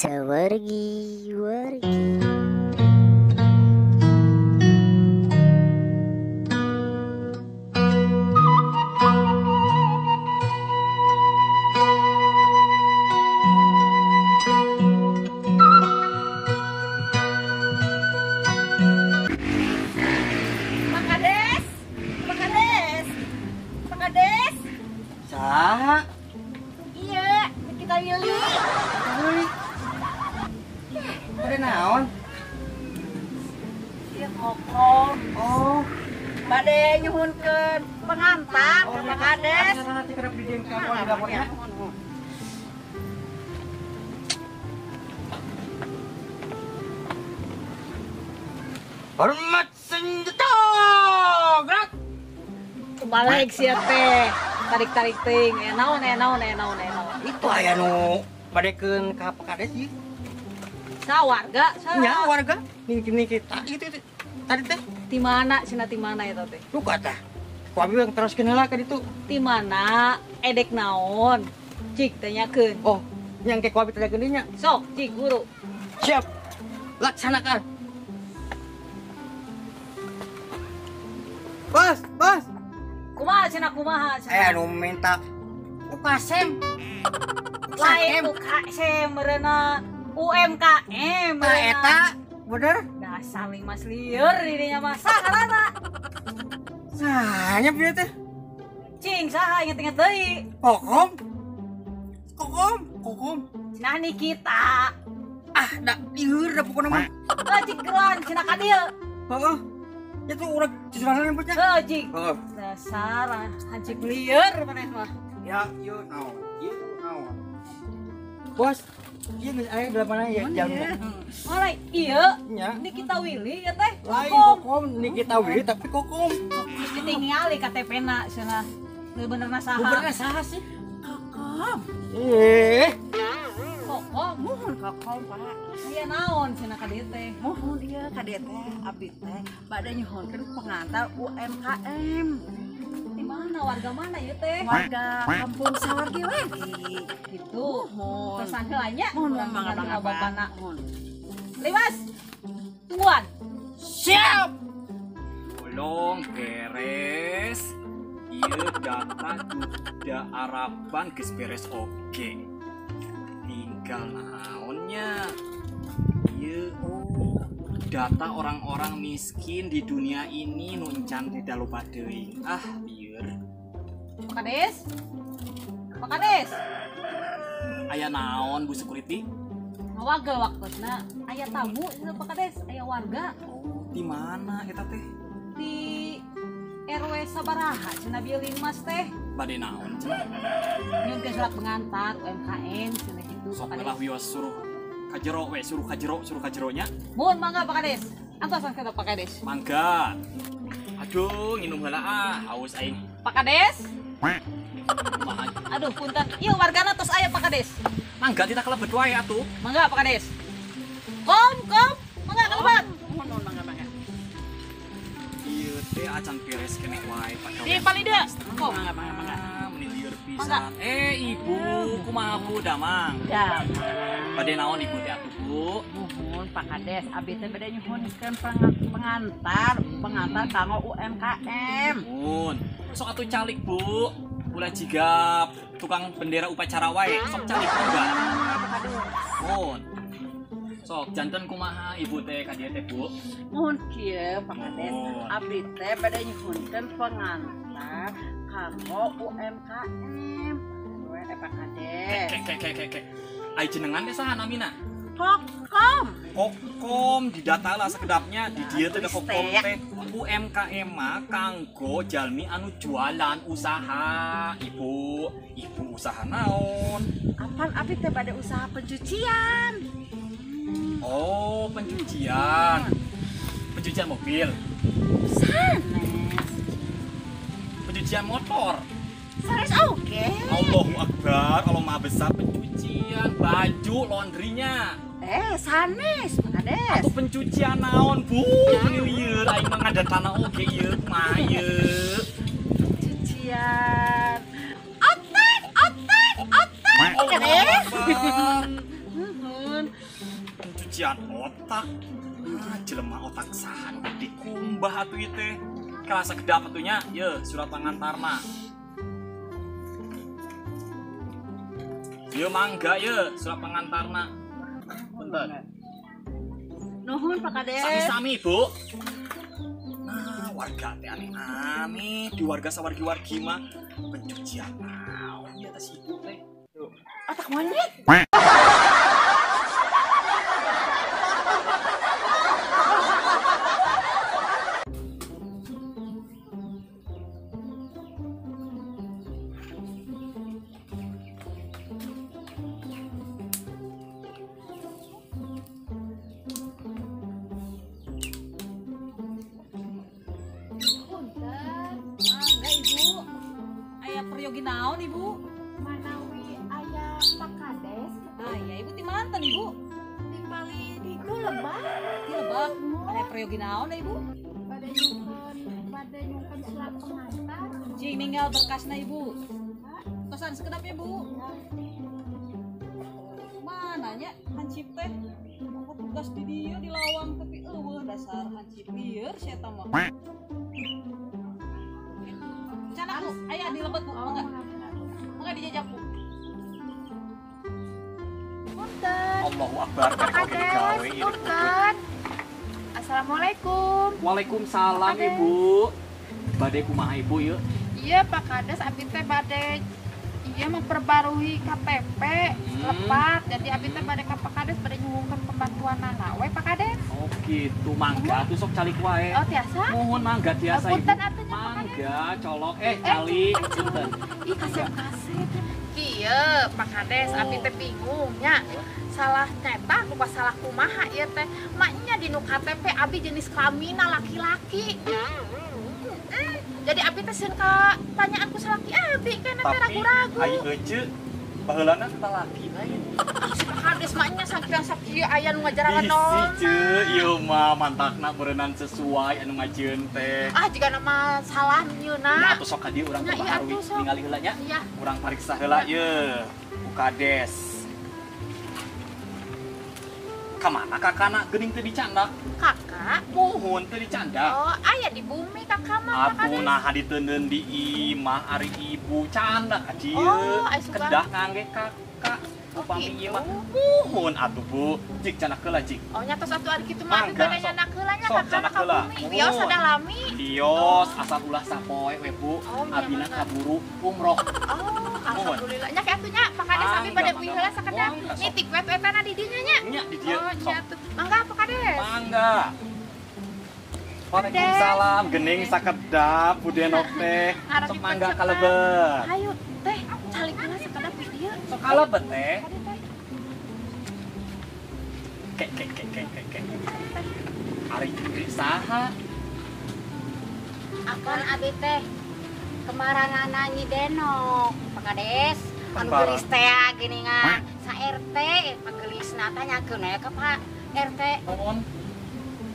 Sawargi wargi. Pak Kades, Pak Kades, Pak Kades. Saha? Iya, kita Willy. Willy. Pada naon? Iya kokom. Oh, bade nyuhunkeun pengantar oh, Pak Kades. Nanti kerap di dengkang di dapurnya. Hormat senjata, gerak. Balik sia teh, tarik-tarik ting. Naon naon naon naon. Itu aya nu badekeun ka Pak Kades ieu. Sa warga, sa. Nya warga, nih kita itu tadi teh. Di mana cenah, di mana eta teh? Duka tah. Ku abi yang teruskeun heula ka ditu. Di mana edek naon? Cik tanyakeun. Oh, nya engke ku abi tanyakeun deui nya. Sok, cik guru. Siap. Laksanakan. Bos, bos. Kumaha cenah, kumaha cenah? Eh, anu minta UKSM. Lain UKSM meureunan UMKM. Nah, eta bener. Dasar mas lieur dirinya mah saha Sahanya bieu teh? Cing saha inget-inget deui. Kokom. Kokom, kokom. Cenah Nikita. Ah, da lieur da pokona mah. Heuh cik geruan cenah ka dieu. Heeh. Ya tuh urang cucuran nyebutnya. Heuh cik. Heeh. Dasar hancik lieur maneh mah. Ya, ieu naon? Ieu naon? Bos, ieu geus aya delapan aya jam. Oh, lain ieu. Nya. Nikita Willy ya teh. Lain kokom, Nikita Willy tapi kokom. Geus ditingali KTP-na cenah. Leuh benerna saha? Benerna saha sih? Kokom. Eh. Kokom, muhun kokom, Pak. Aya naon cenah ka dieu teh? Muhun ieu ka dieu teh abdi teh bade nyuhunkeun pengantar UMKM. Di mana, warga mana ieu teh? Warga kampung Sawargi Wargi. Gitu. Muhun. Terus heula nya. Muhun mangga mangga bapana. Muhun. Limas. Tungguan. Siap. Tolong beres. Ieu data duda Araban geus beres oge. Tinggal naonnya. Ieu oh, data orang-orang miskin di dunia ini nu encan teh lupa deui. Ah, lieur. Pak Kades. Pak Kades. Aya naon Bu Security? Ngawagel waktosna aya tamu itu Pak Kades, aya warga. Oh, di mana eta teh? Di RW sabaraha cenah bieu Limas teh. Bade naon cenah? Nyuhunkeun surat pengantar UMKM cenah kitu. Sok lah wios suruh ka jero we, suruh ka jero, suruh ka jero nya. Mun mangga Pak Kades. Antosan ka Pak Kades. Mangga. Aduh, nginum heula ah, haus aing. Pak Kades. Aduh, punten. Ieu wargana tos aya Pak Kades. Mangga tita kalebet wae atuh. Mangga Pak Kades. Kom, kom, mangga kalebet. Muhun muhun mangga mangga. Ieu teh acan beres keneh wae pagawean. Di palida. Kom, mangga mangga mangga. Meni lieur pisan. Eh, Ibu, kumaha Bu damang? Damang. Bade naon Ibu teh atuh, Bu? Muhun Pak Kades, abdi teh bade nyuhunkeun pengantar, pengantar kanggo UMKM. Muhun. Sok atuh calik, Bu. Ulah jiga tukang bendera upacara wae, sok calik mangga. Muhun. Sok janten kumaha Ibu teh ka dieu teh, Bu? Muhun kieu Pak Kades, abdi teh bade nyuhunkeun pengantar kanggo UMKM. We Pak Kades. Kek kek kek kek. Ai jenengan teh saha namina? Kokom. Kokom didata lah sekedapnya di dieu teh kokom teh UMKM mah kanggo jalmi anu jualan usaha. Ibu, ibu usaha naon? Apan abdi teh bade usaha pencucian. Oh, pencucian. Pencucian mobil. Sanes. Pencucian motor. Sanes oge. Allahu Akbar, Allah Maha Besar, pencucian baju laundrynya. Eh, sanes, Pak Kades. Atau pencucian naon, Bu? Meni lieur aing mah ngadatana oge ieu kumaha ieu? Pencucian otak, otak, otak. Allahu Akbar. Nuhun. Pencucian otak. Ah, jelema otak saha nu dikumbah atuh ieu teh. Kalah sakedap atuh nya, ye surat pangantarna. Ye mangga ye surat pangantarna. Punten. Nuhun Pak Kades. Sami-sami, Bu. Nah, warga teh aneh-aneh, di warga sawargi-wargi mah pencucian naon di atas ibu teh. Otak monyet. Punten. Mangga Ibu. Aya peryogi naon Ibu? Manawi aya Pak Kades. Ah iya Ibu ti mantan Ibu? Timbali di itu lebak. Ti lebak. Aya peryogi naon Ibu? Bade nyungkeun surat pengantar. Cing ninggal berkasna Ibu. Tosan sekedap ya Bu. Mananya hansip teh? Petugas di dieu di lawang tapi eueuh dasar hansip lieur sia eta mah. Cana Bu, aya di lebet Bu, mangga. Mangga dijajak Bu. Punten. Allahu Akbar, Pak karek oge digawe Kades, ieu. punten. Assalamualaikum. Waalaikumsalam Pak Kades. Ibu. Bade kumaha Ibu ieu? Iya Pak Kades, abdi teh bade iya memperbarui KTP lepat. Jadi abdi teh bade ka Pak Kades bade nyuhunkeun pembantuanana we Pak Kades. Oh gitu, mangga atuh sok calik wae. Oh tiasa? Mohon mangga tiasa Ibu. Punten atuh nya Pak Kades. Mangga colok calik punten. Ih kasep-kasep. Kieu Pak Kades, abdi teh bingung nya. Salah nyetak lupa salah kumaha ieu teh. Maknya di nu KTP abdi jenis kelamina laki-laki. Jadi abdi teh sieun ka tanyaan ku salaki abdi kan teh Tapi ragu-ragu. ai euceu baheulana teh laki lain. Ah, si Pak Kades maknya sakieu sakieu aya nu ngajaran Isi ceu, ieu mah mantakna beureunan sesuai anu ngajieun teh. Ah jika nama salah Ya nyieuna. atuh sok ka dieu urang Nya, iya, perbaharui atuh, sok. ningali heula nya. Iya. Urang pariksa heula ye. Ku Kades. Kamana kakana geuning teu dicandak? Kakak. Muhun teu dicandak. Oh, aya di bumi kakak mah Pak Atuh Kades. nah diteundeun di imah ari ibu candak ka dieu. Oh, ai sugan. Kedah ngangge kakak. Oh, Upami ieu gitu. mah muhun atuh Bu. Cik candak heula cik. Oh, nya tos atuh ari kitu mah abdi Mangga, bade sok. nyandak heula nya Sok, kakak candak ka heula. bumi. Wios Muhun. ada lami. Tios asal ulah sapoe we Bu. Oh, nya Abina mangga. kaburu umroh. Oh, alhamdulillah. Nya kayak atuh nya Pak Kades abdi Mangga, bade mangga. uih heula sakedap. Mangga, sok. Nitip we etana di dinya nya. Nya di dieu. Oh, Sok. nya atuh. Mangga Pak Kades. Mangga. Waalaikumsalam, gening sakedap Bu Denok teh. Ngarep Sok mangga dipercepat. kalebet. Hayu teh, calik heula sakedap di dieu. Sok kalebet teh. Kade teh. Kek kek kek kek kek kek. Ari saha? Akan abi teh kemaranana Nyi Denok, Pak Kades. Anu Kembaran. geulis teh geuningan sa RT pangeulisna tanyakeun we ka Pak RT. Mohon.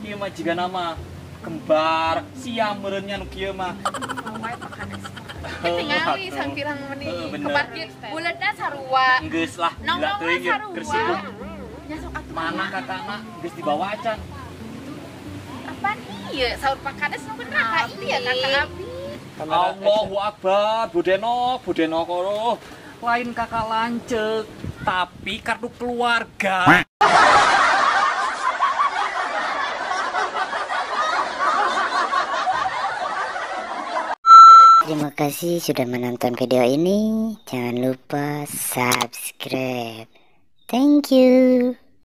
Ieu mah jiga nama kembar siam meureunnya nu kieu mah. Mau wae Pak Kades. Tingali Atuh. sampirang meni Heeh, bener. kembar kieu buleutna sarua. Geus lah, gila Nongkrongna teuing ieu sarua. keur sibuk. Nya sok atuh. Mana kakakna geus dibawa acan. Apaan iya saur Pak Kades nu bener ka iya kakak abi. Allahu Akbar, Bu Denok, Bu Denok oh. Lain kakak lancek, tapi kartu keluarga. Terima kasih sudah menonton video ini. Jangan lupa subscribe. Thank you.